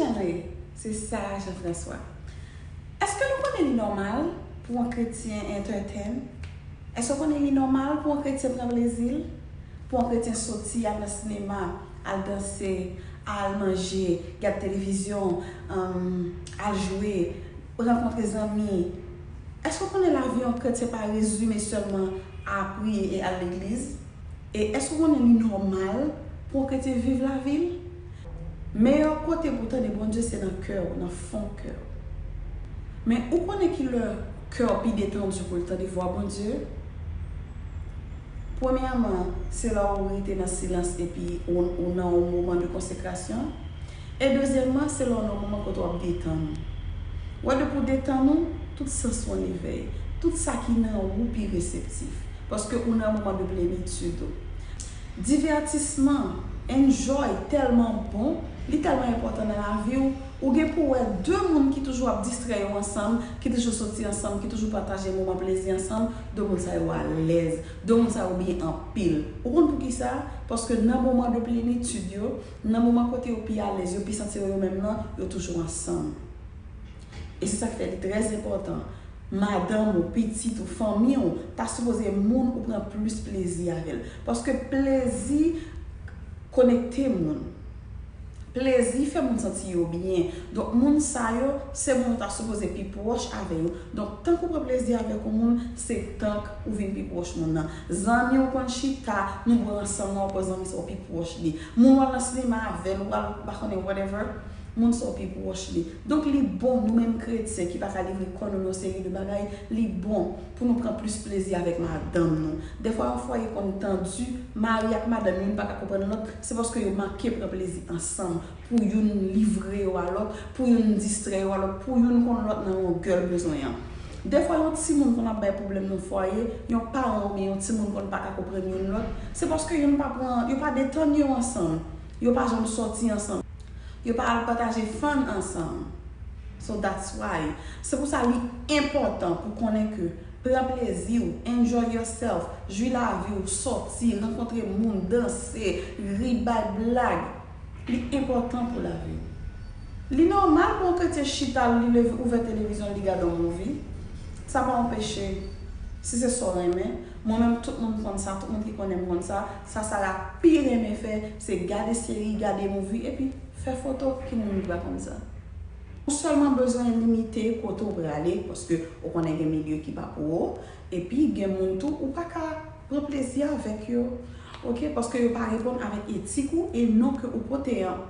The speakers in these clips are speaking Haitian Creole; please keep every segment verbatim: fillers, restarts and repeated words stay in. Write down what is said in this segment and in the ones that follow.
Andre, se Sarah Jean-François. Èske nou konnen li nòmal pou yon kretyen entertain? Èske w konnen li nòmal pou yon kretyen pran plezi l? Pou yon kretyen soti, al nan sinema, al danse, al manje, gad televizyon, um, al jwe, rankontre zanmi? Èske w konnen lavi yon kretyen pa rezime sèlman a priye e al legliz? E èske w konnen li nòmal pou yon kretyen viv lavi l? Meyè kote pou w tande Bondye se nan kè w, nan fon kè w. Men ou konnen ki lè kè w pi detandi pou l tande vwa Bondye? Premyèman, se lè w rete nan silans epi ou, ou nan yon moman de konsekrasyon. E dezyèmman, se lè w nan yon moman kote w ap detann ou. Wè, depi w detann ou, tout sans ou an evèy. Tout sa ki nan ou pi reseptif. Paske ou nan moman de plenitid ou. Divètisman, enjoy, tèlman bon, li tèlman enpòtan nan lavi w. Ou gen pou wè de moun ki toujou ap distrè yo ansanm, ki toujou soti ansanm, ki toujou pataje moman plezi ansanm, de moun sa yo alèz, de moun sa yo byen anpil. Ou konn poukisa? Paske nan moman de plenitid yo, nan moman kote yo pi alèz, yo pi santi yo yo menm nan, yo toujou ansanm. E se sa k fè li trè enpòtan. Madanm ou, pitit ou, fanmi w, ta sipoze moun ou pran plis plezi avè l. Paske plezi konekte moun. Plezi fè moun santi yo byen. Donk, moun sa yo, se moun ou ta sipoze pi pwòch avè yo. Donk, tank ou pran plezi avèk yon moun, se tank ou vin pi pwòch moun nan. Zanmi w konn chita, nou bwè ansanm nan, w ap wè zanmi sa w pi pwòch li. Moun w al nan sinema avè l, ou al, pa konnen, whatever, moun sa w pi pwòch li. Donk, li bon, nou menm kretyen ki pa ka livre kò nou nan yon seri de bagay, li bon pou nou pran plis plezi avèk madanm nou. Dèfwa, yon fwaye konn tandi, mari ak madanm youn pa ka konprann lòt, se paske yo manke pran plezi ansanm. Pou youn livre yo a lòt, pou youn distrè yo a lòt, pou youn konn lòt nan longè l bezwen an. Dèfwa, yon timoun konn ap bay pwoblèm nan fwaye, yon paran oubyen yon timoun konn pa ka konprann youn lòt, se paske youn pa pran, yo pa detann yo ansanm, yo pa janm sòti ansanm, yo pa al pataje fun ansanm. So that's why. Se pou sa li enpòtan pou konnen ke pran plezi w, enjoy yourself, jwi lavi w, sòti, rankontre moun, danse, ri, bay blag. Li enpòtan pou lavi w. Li nòmal pou yon kretyen chita, li leve, ouvè televizyon, li gade yon movie. Sa pa anpeche, si se sa w renmen. Mwen menm, tout moun konn sa, tout moun ki konnen m konn sa, sa Sarah pi renmen fè, se gade seri, gade movie, epi fè foto. Ki moun ki pa konn sa? Ou sèlman bezwen limite kote w prale, paske ou konnen gen milye ki pa pou ou, epi gen moun tou, ou pa ka pran plezi avèk yo, oke? Paske yo pa reponn avèk etik ou e non ke ou pote an.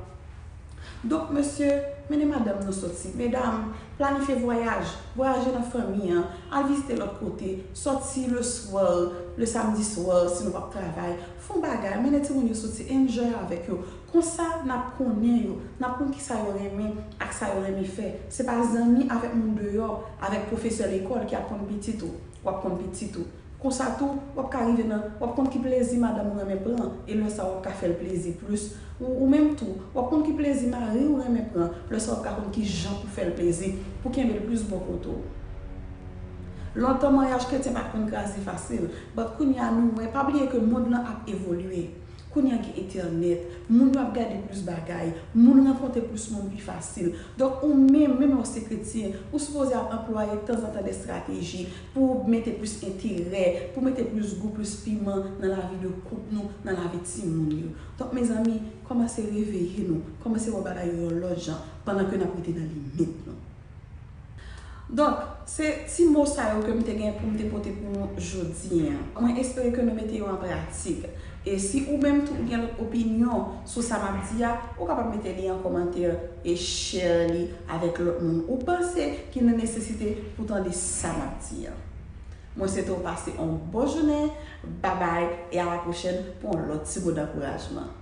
Donk, mesye, mennen madanm nou sòti. Medam, planifye vwayaj, vwayaje nan fanmi an, al vizite lòt kote, sòti le soir, le samedi soir, si nou p ap travay, fè yon bagay, mennen timoun yo sòti, enjoy avèk yo. Konsa, n ap konnen yo, n ap konn kisa yo renmen ak sa yo renmen fè. Se pa zanmi avèk moun deyò, avèk pwofesè lekòl ki ap konn pitit ou, w ap konn pitit ou. Konsa tou, w ap ka rive nan, w ap konn ki plezi madanm ou renmen pran, e lè sa w ap ka fè l plezi plis. Ou, ou menm tou, w ap konn ki plezi mari w renmen pran, lè sa w ap ka konn ki jan pou fè l plezi, pou kenbe l plis bò kote w. Lontan, maryaj kretyen pa t konn kraze fasil, but kounye a nou wè, pa bliye ke mond lan ap evolye. Kounye a gen entènèt, moun yo ap gade plis bagay, moun rankontre plis moun pi fasil. Donk, ou menm, menm lè w se kretyen, ou sipoze ap anplwaye tanzantan de estrateji pou w mete plis enterè, pou w mete plis gou, plis piman nan lavi de koup nou, nan lavi timoun yo. Donk, mezanmi, kòmanse reveye nou, kòmanse wè bagay yo yon lòt jan, pandan ke n ap rete nan limit nou. Donk, se ti mo sa yo ke m te gen pou m te pote pou nou jodi a. Mwen espere ke nou mete yo an pratik. E si ou menm tou ou gen lòt opinyon sou sa m ap di a, ou kapab mete li an kòmantè e share li avèk lòt moun ou panse ki nan nesesite pou tande sa m ap di a. Mwen swete w pase yon bon jounen, babay, e a la pwochèn pou yon lòt ti mo dankourajman.